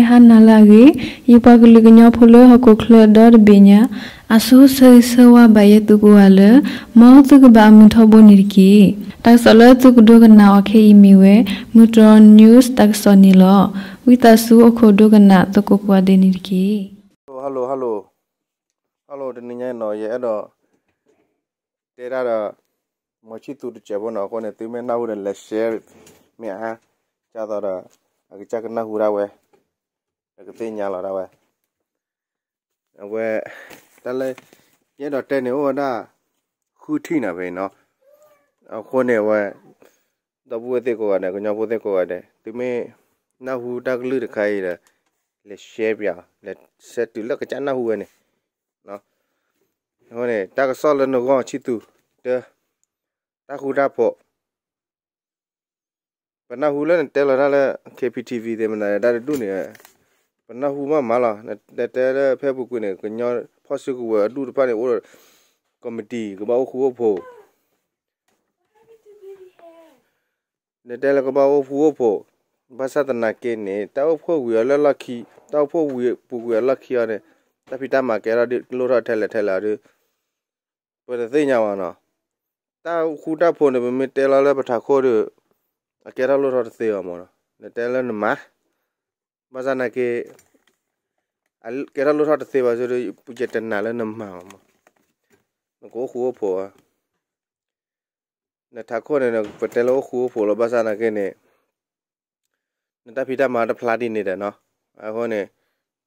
ဟါနၤလၢအဂ့ၤ, ယပှၤကလုာ်ကညီဖိလၢဟီၣ်ခိၣ်ချၢဒီတဘ့ၣ်ညါ, အဆိဆၢဂ့ၤဆၢဝါဘၣ်ယဲသုကိးဂၤလၢ မ်သုကဘၣ်အမုာ်ထီဘိန့ၣ်တက့ၢ်. တၢ်ကစီၣ်လၢသုကဒိကနၣ်အီၤခဲအံၤမ့ၢ်ဝဲ မုၢ်တြီၢ် news တၢ်ကစီၣ်န့ၣ်လီၤ. ဝံသးစူၤအိၣ်ခိးဒိကနၣ်သကိးကိးဂၤဒဲးန့ၣ်တက့ၢ်. Hello, hello, hello, တနံၤညါအံၤနီၤ ယအဲၣ်ဒိး တဲဒၣ်ဒီး မ်ဆံသူတစဲးဖိနီၤ အဃိန့ၣ် သုမ့ၢ်နၢ်ဟူဒီးလဲၤ share မ့ၢ်အါ ကၢ်သိးဒီး အကစၢ်ကနၢ်ဟူဒၣ်ဝဲ ဒီးကသ့ၣ်ညါလီၤဒၣ်ဝဲ အဝဲ တၢ်လၢ ယအဲၣ်ဒိးတဲန့ၣ်အိၣ်ဝဲဒၣ် ဃုထံၣ်နီၤဖဲအံၤနီၤ အဃိန့ၣ်အဝဲ ဒီပုၢ်ဝဲၢ်သ့ၣ်ကိးဂၤဒဲး ကညီဖိသ့ၣ်ကိးဂၤဒဲး သုမ့ၢ်နၢ်ဟူတၢ်ကလုၢ်တခါအံၤဒီး လဲၤ share ပၠး လဲၤ share တုၤလၢကစၢ်နၢ်ဟူဝဲန့ၣ် အဃိန့ၣ် တၢ်ကစီၣ်လၢနဂီၢ်ဆံသူ တၢ တၢ်ဃူတၢ်ဖိး ပနၢ်ဟူလၢနတဲလီၤတၢ်လၢ K P T V သ့ၣ်မနုၤ တၢ်တဒူၣ်န့ၣ် ပနၢ်ဟူမးမးလီၤ. နတဲလၢဖဲပူၤကွံာ်န့ၣ် ကညီဖီၣ်စုကဝဲၤအဒူၣ်တဖၣ်န့ၣ် အိၣ်ဒီး committee ကဘၣ်အိၣ်ဃူအိၣ်ဖိး နတဲလၢကဘၣ်အိၣ်ဃူအိၣ်ဖိး ဘၣ်ဆၣ်သနာ်က့န့ၣ် တၢ်အိၣ်ဖှိၣ်ဝံၤအီၤလၢလီၢ်ခံ တၢ်အိၣ်ဖှိၣ်ဝံၤပူၤကွံာ်အလီၢ်ခံအီၤန့ၣ် တၢ်ဖံးတၢ်မၤကဲထီၣ်လိၣ်ထီၣ်ထဲလဲၣ်ထဲလဲၣ်အီၤဒီး ပတသ့ၣ်ညါဘၣ်နီၤ. တၢ်ဃူတၢ်ဖိးန့ၣ် ပမ့ၢ်တဲလီၤလၢပထးခိၣ်ဒီး အကဲထီၣ်လိၣ်ထီၣ်တသ့ဘၣ်မးနီၤ. နတဲလၢနမၤ ဘၣ်ဆၣ်သနာ်က့ ကဲထီၣ်လိၣ်ထီၣ်တသ့ဘၣ်ဆိဒီး ယတနာ်လၢနမၤဘၣ်မး နကအိၣ်ဃူအိၣ်ဖိးဧါ. နထးခိၣ်န့ၣ် ပတဲလၢအိၣ်ဃူအိၣ်ဖိးလီၤ ဘၣ်ဆၣ်သနာ်က့န့ၣ် နတၢ်ဖံးတၢ်မၤတဖျါဒ်န့ၣ်ဒီးနီၤ. အဃိန့ၣ်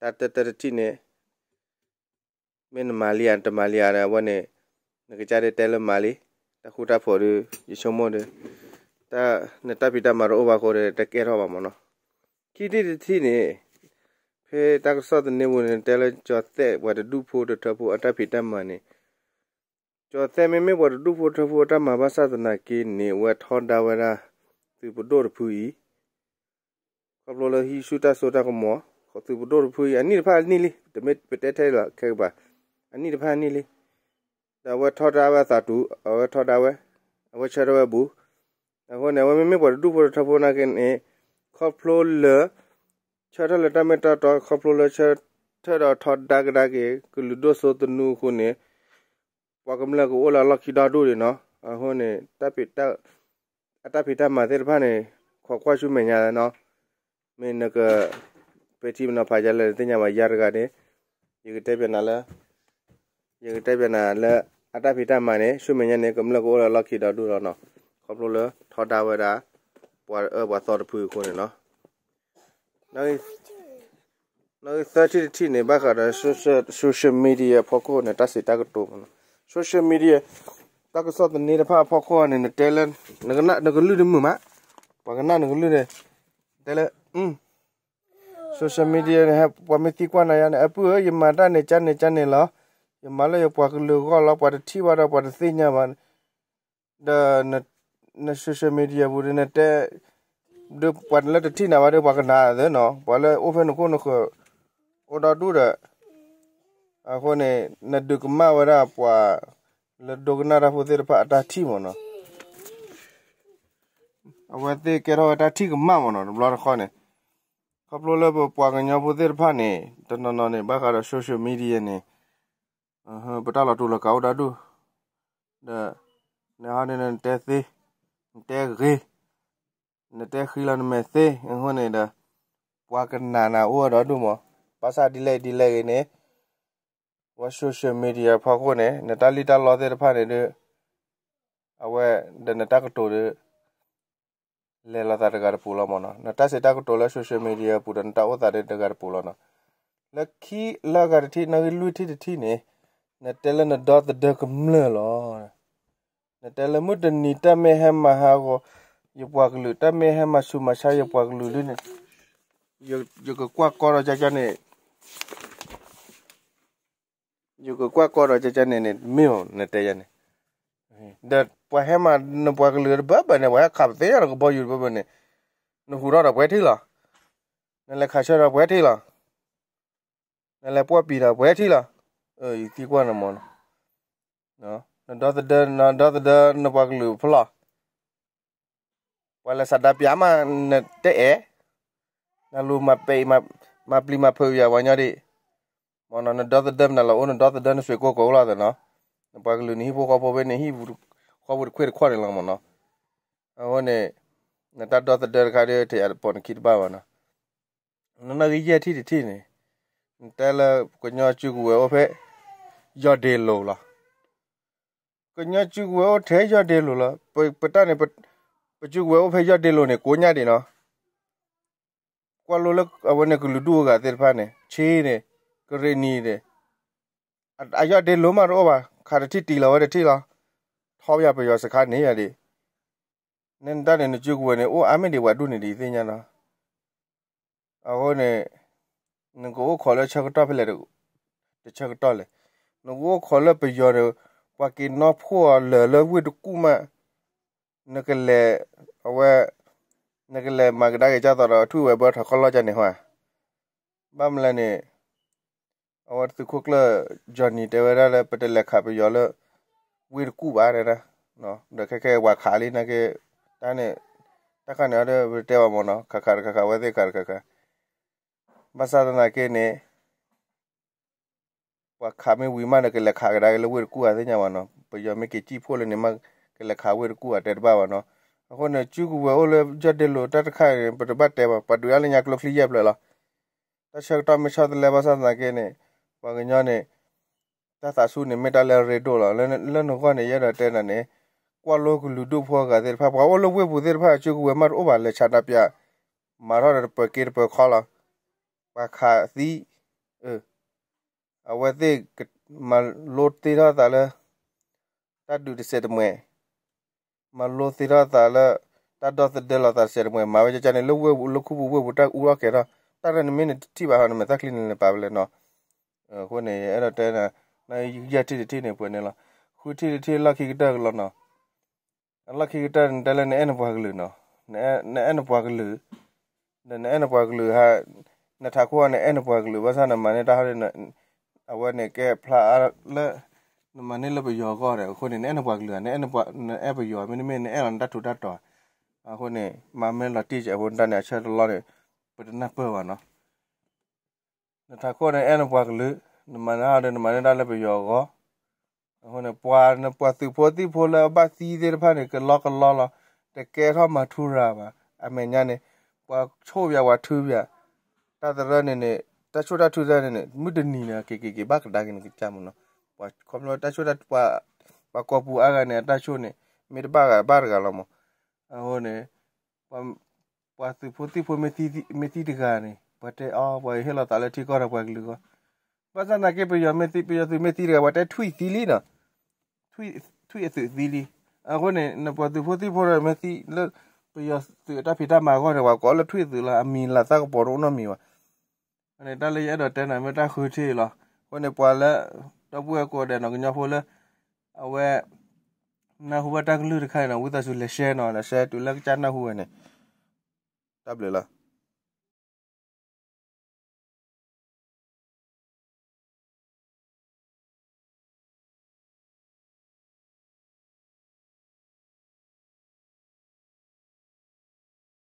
တၢ်တၢတၢတထံၣ်န့ၣ် မ့ၢ်နမၤလံဧါ နတမၤလံဧါဒီး အဝဲန့ၣ် နကစၢ်ဒၣ်တဲလၢမၤလံ. တၢ်ဃူတၢ်ဖိးဒီး ယဆိကမိၣ်ဒီး နတၢ်ဖံးတၢ်မၤတအိၣ်ဘၣ်အဃိဒီး တကဲထီၣ်ဘၣ်မးနီၤ. ခံထံၣ်တထံၣ်န့ၣ် ဖဲတၢ်ကစီၣ်သန့ပူၤန့ၣ် နတဲလၢကၠီၤသဲးပှၤတဒူၣ်ဖိတထၢဖိအတၢ်ဖံးတၢ်မၤန့ၣ် ကၠီၤသဲးမ့မ့ၢ်ပှၤတဒူၣ်ဖိတထၢဖိအတၢ်မၤဘၣ်ဆၣ်သနာ်က့န့ၣ် အဝဲထီဒါဝဲဒၣ် သုးပဒိၣ်တဖုအံၤ ခီဖျိလၢဟံးဆူၣ်တၢ်စိတၢ်ကမီၤ သုးပဒိၣ်တဖုအံၤ အနံၣ်တဖၣ်အနံၣ်လံ တမ့ၢ်ပတဲထဲလၢခဲကပၤ အနံၣ်တဖၣ်အနံၣ်လံ. ဒီးအဝဲထီဒါဝဲအသးတူာ် အဝဲထီဒါဝဲ အဝဲဆၢထၢၣ်ဝဲဘူး အဃိန့ၣ် အဝဲမ့မ့ၢ်ပှၤတဒူၣ်ဖိတထၢဖိသနာ်က့န့ၣ် ခီဖျိလၢ ဆၢထၢၣ်လၢတၢ်မ့ၢ်တၢ်တီ ခီဖျိလၢဆၢထၢၣ်ဒီးထီဒါကဒါက့ၤ ကလုာ်ဒိၣ်စိသနူအဃိန့ၣ် ပှၤကမျၢၢ်ကအိၣ်လၢအလီၢ်ခံဒီဒူၣ်ဒံးနီၤ. အဃိန့ၣ် အတၢ်ဖံးတၢ်မၤသ့ၣ်တဖၣ်န့ၣ် ခိးကွၢ်ဆူမဲာ်ညါနီၤ. မ့ၢ်နက ပဲာ်ထံနီၤဖးဒ်လဲၣ်တသ့ၣ်ညါဘၣ် ယၤတဂၤန့ၣ် ယကတဲပၠးနၤလၢ ယကတဲပၠးနၤလၢ အတၢ်ဖံးတၢ်မၤန့ၣ် ဆူမဲာ်ညါန့ၣ် ကမျၢၢ်ကအိၣ်လၢအလီၢ်ခံဒီဒူၣ်လီၤနီၤ. ခီဖျိလၢထီဒါဝဲဒၣ် ပှၤအၢပှၤသီတဖုအဃိန့ၣ်နီၤ. နီၣ်ဂံၢ်သၢထံၣ်တထံၣ်န့ၣ် ဘၣ်ဃးဒီး social media အဖီခိၣ်န့ၣ် တၢ်စံးတၢ်ကတိၤမးနီၤ. social media တၢ်ကစီၣ်သန့တဖၣ်အဖီခိၣ်န့ၣ် နတဲလၢ နကလုၢ်တမုာ်မး ပှၤကနၣ်နကလုၢ်န့ၣ် တဲလၢ social media န့ၣ် ပှၤမ့ၢ်သံကွၢ်နၤယၤန့ၣ် အပုၢ်ဧၢ ယမၤတၢ်န့ၣ်ကၢ်န့ၣ်ကၢ်န့ၣ်လီၤ. ယမၤလၢယပှၤကလုာ်အဂီၢ်လီၤ ပှၤတထံၣ်ဘၣ်ဒီးပှၤတသ့ၣ်ညါဘၣ် ဒီး န social media ပူၤဒီးနတဲ ဒီးပှၤလၢတထံၣ်နၤဘၣ်ဒီးပှၤကနၣ်သ့နီၤ ပှၤလၢအိၣ်ဖဲနခိၣ်နဃၢၤ အိၣ်ဒီဒူၣ်ဒီး အဃိန့ၣ် နဒုးကမၣ်ဝဲဒၣ်ပှၤ လၢဒိကနၣ်တၢ်ဖိသ့ၣ်တဖၣ်အတၢ်ထံၣ်မးနီၤ. အဝဲသ့ၣ်ကဲထီၣ်ဝဲတၢ်ထံၣ်ကမၣ်မးနီၤ တဘျီတခီန့ၣ် ခီဖျိလၢပပှၤကညီဖိသ့ၣ်တဖၣ်န့ၣ် တနီၤနီၤန့ၣ် ဘၣ်ဃးဒီး social media န့ၣ် ပတၢ်လီၤတူာ်လီၤကာ်အိၣ်ဒီဒူၣ် ဒီး နဟီဒ်န့ၣ်နတဲသ့ နတဲဂ့ၤ နတဲဃံလီၤနမဲာ်သ့ အဃိန့ၣ်ဒီး ပှၤကနၣ်နၤအိၣ်ဝဲဒီဒူၣ်မး ဘၣ်ဆၣ်ဒ်လဲၣ်ဒ်လဲၣ်ဂ့ၤန့ၣ် ဝဲ social media ဖီခိၣ်န့ၣ် နတၢ်လံၣ်တၢ်လီသ့ၣ်တဖၣ်န့ၣ်ဒီး အဝဲ ဒီးနတၢ်ကတိၤဒီး လဲၤလိာ်သးတဂၤတပူၤလီၤမးနီၤ. နတၢ်စံးတၢ်ကတိၤလၢ social media ပူၤဒီးနတၢ်အိၣ်သးဒီးတဂၤတပူၤလီၤနီၤ. လၢခံလၢအဂၤတထံၣ် နီၣ်ဂံၢ်လွံၢ်ထံၣ်တထံၣ်န့ၣ် နတဲလၢနဒီသဒၢကမျၢၢ်လီၤ. နတဲလၢမုၢ်တနံၤတၢ်မ့ၢ်ဟဲမၤဟးဂီၤ ယပှၤကလုာ် တၢ်မ့ၢ်ဟဲမၤဆူးမၤဆါယပှၤကလုာ်လံန့ၣ် ယကကွၢ်ကီဒီးကကန့ၣ် ယကကွၢ်ကီဒီးကကန့ၣ်န့ၣ် မ့ၢ်မး နတဲယၤန့ၣ် ဒီးပှၤဟဲမၤနပှၤကလုာ်တဘၢဘၢန့ၣ် ပှၤဟဲခးပသ့ဒီးကဘီယူၤတဘၢဘၢန့ၣ် နဟူးထီၣ်ဒီးပှဲၤထံၣ်လီၤ. နလဲၤခးဆၢဒီးပှဲၤထံၣ်လီၤ. နလဲၤပှီၢ်ပံၤဒီးပှဲၤထံၣ်လီၤ. ယသံကွၢ်နမးနီၤ နဒီသဒၢ နဒီသဒၢနပှၤကလုာ်ဖဲလဲၣ် ပှၤလဲၤစးဒၣ်ပျးမး နတအဲၣ် နလူၤမၤပဲာ်အံၤမး မၤပျံၤမၤဖုးယၤပှၤကညီဒံး, မ့ၢ်နီၤ နဒီသဒၢမနုၤလီၤ အိၣ်နဒီသဒၢနစွ့ၣ်ကိၣ်ကိးလီၤသနီၤ, နပှၤကလုာ်နဟံၣ်ဖိဃီဖိဖဲနဟံၣ်ဃီဖိတခွ့ၣ်တခီၣ်န့ၣ်လီၤမ့ၢ်နီၤ, အဃိန့ၣ် နတၢ်ဒီသဒၢတခါဒီး ထဲယပိာ်နခံတဘၣ်ဘၣ်နီၤ, နနီၣ်ဂံၢ်ယဲၢ်ထံၣ်တထံၣ်န့ၣ်, နတဲလၢကညီစုကဝဲၤအိၣ်ဖဲ ယီၢ်ဒ့လိၤလီၤ. ကညီစုကဝဲၤအိၣ်ထဲယီၢ်ဒ့လိၤလီၤ. ပတၢ်န့ၣ် ပစုကဝဲၤအိၣ်ဖဲယီၢ်ဒ့လိၤန့ၣ် ကိးညါဒံးနီၤ. ကွၢ်လိလၢအဝဲန့ၣ်ကလုာ်ဒူၣ်အဂၤသ့ၣ်တဖၣ်န့ၣ် ဆ့န့ၣ် ကရ့ၣ်နံၤန့ၣ် အယီၢ်ဒ့လိၤမးတအိၣ်ဘၣ်, ခးတထံၣ်တံၢ်လီၤဝဲတထံၣ်လီၤ. ထီၣ်ပယီၤပယီၤစခါန့ၣ်ယၤဒံး, နတၢ်န့ၣ် နစုကဝဲၤန့ၣ် အိၣ်အါမ့ၢ်ဒံးပှၤဒူၣ်န့ၣ်ဒံးသ့ၣ်ညါနီၤ. အဃိန့ၣ် နကအိၣ်ခိးလၢဆၢကတီၢ်ဖဲလဲၣ် တဆၢကတီၢ်လဲၣ်, နကအိၣ်ခိးလၢပယီၤန့ၣ် ပှၤက့ၤနီၢ်ဖှိၣ်အီၤလၢာ်လၢဝ့ၢ်တကူၣ်မး, နကလဲၤ အဝဲ နကလဲၤမၤကဒါက့ၤကၢ်သိးဒီး ထွံၣ်ဝဲၤဘၢထီၣ်ခီလီၢ်ကန့ၣ်ဟါ, ဘၣ်မလဲၣ်န့ၣ် အဝဲသုးခိၣ်ကျၢၢ် Johnny တဲဝဲဒၣ်လၢ ပတလဲၤခးပယီၤလၢ ဝ့ၢ်တကူၣ်ဘၣ်တဲဒၣ်, ဒီးခဲခဲပှၤခးလံနာ်က့ တၢ်န့ၣ် တၢ်ခါန့ၣ်အီၤဒီး ပတဲဘၣ်မ့ၢ်နီၤ ခးခးတခါခးဝဲသ့ၣ်ခးတခါခါ, ဘၣ်ဆၣ်သနာ်က့န့ၣ် ပှၤခးမ့ၢ်ဝံၤမးဒီးကလဲၤခးကဒါက့ၤလၢဝ့ၢ်တကူၣ်ဧါသ့ၣ်ညါဘၣ်နီၤ, ပယီၤမ့ၢ်က့ၤစံၣ်ဖှိၣ်လၢန့ၣ်မး ကလဲၤခးဝ့ၢ်တကူၣ်ဧါတဲတဘၣ်ဘၣ်နီၤ, အဃိန့ၣ် စုကဝဲၤအိၣ်လၢယီၢ်ဒ့လိၤတၢ်တခါန့ၣ် ပတဘၣ်တဲဘၣ် ပှၤဒုးဒၣ်လၢညါကျိချံယဲၢ်ဖျၢၣ်လီၤ, တၢ်ဆၢကတီၢ်မ့ၢ်ဆီတလဲဘၣ်ဆၣ်သနာ်က့န့ၣ် ပှၤကညီန့ၣ် တၢ်သးဆူၣ်န့ၣ်မ့ၢ်တၢ်လၢအရ့ဒိၣ်လီၤ, လၢနဂီၢ်န့ၣ် ယအဲၣ်ဒိးတဲနၤန့ၣ် ကွၢ်လိကလုာ်ဒူၣ်ဖိအဂၤသ့ၣ်တဖၣ် ပှၤအိၣ်လၢဝ့ၢ်ပူၤသ့ၣ်တဖၣ် စုကဝဲၤမးတအိၣ်ဘၣ် လဲၤဆးတၢ်ပၠး မၤထီၣ်ဒီးတပၢၤက့ၤတပၢၤခီလီၤ, ပှၤခးသံ အဝဲသ့ၣ် မၤလိသ့ထီၣ်သးလၢ တၢ်ဒုးတစဲးတမှဲၤ, မၤလိသ့ထီၣ်သးလၢ တၢ်ဒီသဒၢလိာ်သးတစဲးတမှဲၤ မၤဝဲကကန့ၣ် လၢဝ့ၢ်ပူၤလၢခူပူၤဝ့ၢ်ပူၤတၢ်အူထီၣ်ကဲၤထီၣ် တၢ်ရဲၣ်နမ့ၢ်နတထံၣ်ဘၣ်ဟီ နမဲာ်သၣ်ချံန့ၣ်နပာ်ဖဲလဲၣ်နီၤ, အဃိန့ၣ် အဲၣ်ဒိးတဲနၤ နယဲၢ်ထံၣ်တထံၣ်န့ၣ် ပှဲၤန့ၣ်လီၤ, ဃုထံၣ်တထံၣ်လီၢ်ခံကတၢၢ်ကလီနီၤ အလီၢ်ခံကတၢၢ်နတဲလၢနအဲၣ်နပှၤကလုာ်နီၤ, နအဲၣ်နပှၤကလုာ်, ဒီးနအဲၣ်နပှၤကလုာ်ဟါ, နထးခိၣ်အီၤနအဲၣ်နပှၤကလုာ် ဘၣ်ဆၣ်နမၤန့ၢ်တၢ်ဟီဒီး အဝဲန့ၣ်ကဲဖျါလၢ နမၤန့ၢ်လၢပယီၤအဂီၢ်ဒီး အဃိန့ၣ် နအဲၣ်နပှၤကလုာ်ဧါ, နအဲၣ်ပယီၤ မ့တမ့ၢ်နအဲၣ်လီၤနတၢ်ထူးတၢ်တီၤ, အဃိန့ၣ် မၤမ့ၢ်လီၤတံၢ်စဲးဖိနတၢ်န့ၣ် အဆၢတလီၢ်န့ၣ် ပတနၢ်ပၢၢ်ဘၣ်နီၤ နထးခိၣ်န့ၣ်အဲၣ်နပှၤကလုာ်, နမၤန့ၢ်ဟီဒီးနမၤန့ၢ်တၢ်လၢပယီၤအဂီၢ်, အဃိန့ၣ် ပှၤနပှၤသုးဖိသံၣ်ဖိလၢအဘၣ်သံသ့ၣ်တဖၣ်န့ၣ် ကလီကလီလီၤ, တကဲထီၣ်မၤထူရၤဘၣ်, အမဲာ်ညါန့ၣ် ပှၤဆိၣ်ပၠးပှၤထုပၠး, တၢ်သရၢန့ၣ်န့ၣ် တၢ်ဆိၣ်တၢ်ထုသရၢန့ၣ်န့ၣ် မုၢ်တနံၤန့ၣ် က့ၤက့ၤက့ၤဘၣ်ကဒါက့ၤန့ၣ်ကစၢ်မ့ၢ်နီၤ, ပှၤခီဖျိတၢ်ဆိၣ်တၢ်ထု ပှၤကိာ်ပူၤအါဂၤန့ၣ် အတၢ်ဆိၣ်န့ၣ် မ့ၢ်တဘၣ်ဂၤဘၣ်တဂၤလီၤမး, အဃိန့ၣ် ပှၤသုးဖိသံၣ်ဖိမ့ၢ်သံတဂၤန့ၣ် ပှၤတဲအီၤ ပှၤဟ့ၣ်လီၤသးလၢထံကီၢ်ဒီးပှၤကလုာ်အဂီၢ်, ဘၣ်ဆၣ်သနာ်က့ ပယီၤမ့ၢ်သံ ပယီၤသုးမ့ၢ်သံတဂၤ ပှၤတဲထွံၣ်သံလံနီၤ, ထွံၣ်အသုးသံလံ, အဃိန့ၣ် နပှၤသုးဖိသံၣ်ဖိဒီးမ့ၢ်သံလၢ ပယီၤသုးအတၢ်ဖံးတၢ်မၤအဂီၢ်န့ၣ် ပှၤကိးလၢထွံၣ်အသုးလီၤ, အမံၤလၢသၣ်ကပီၤတအိၣ်နီတမံၤဘၣ် အဃိန့ၣ် တၢ်လၢယအဲၣ်ဒိးတဲနၤမ့ၢ်တၢ်ဃုထံၣ်လီၤ. အဃိန့ၣ် ပှၤလၢ ဒီပုၢ်ဝဲၢ်ကိးဂၤဒဲးနီၤ ကညီဖိလၢ အဝဲ နၢ်ဟူဘၣ်တၢ်ကလုၢ်တခါန့ၣ်နီၤ ဝံသးစူၤလဲၤ share နီၤ လဲၤ share တုၤလၢကစၢ်နၢ်ဟူဝဲန့ၣ် တၢ်ဘျုးလီၤ.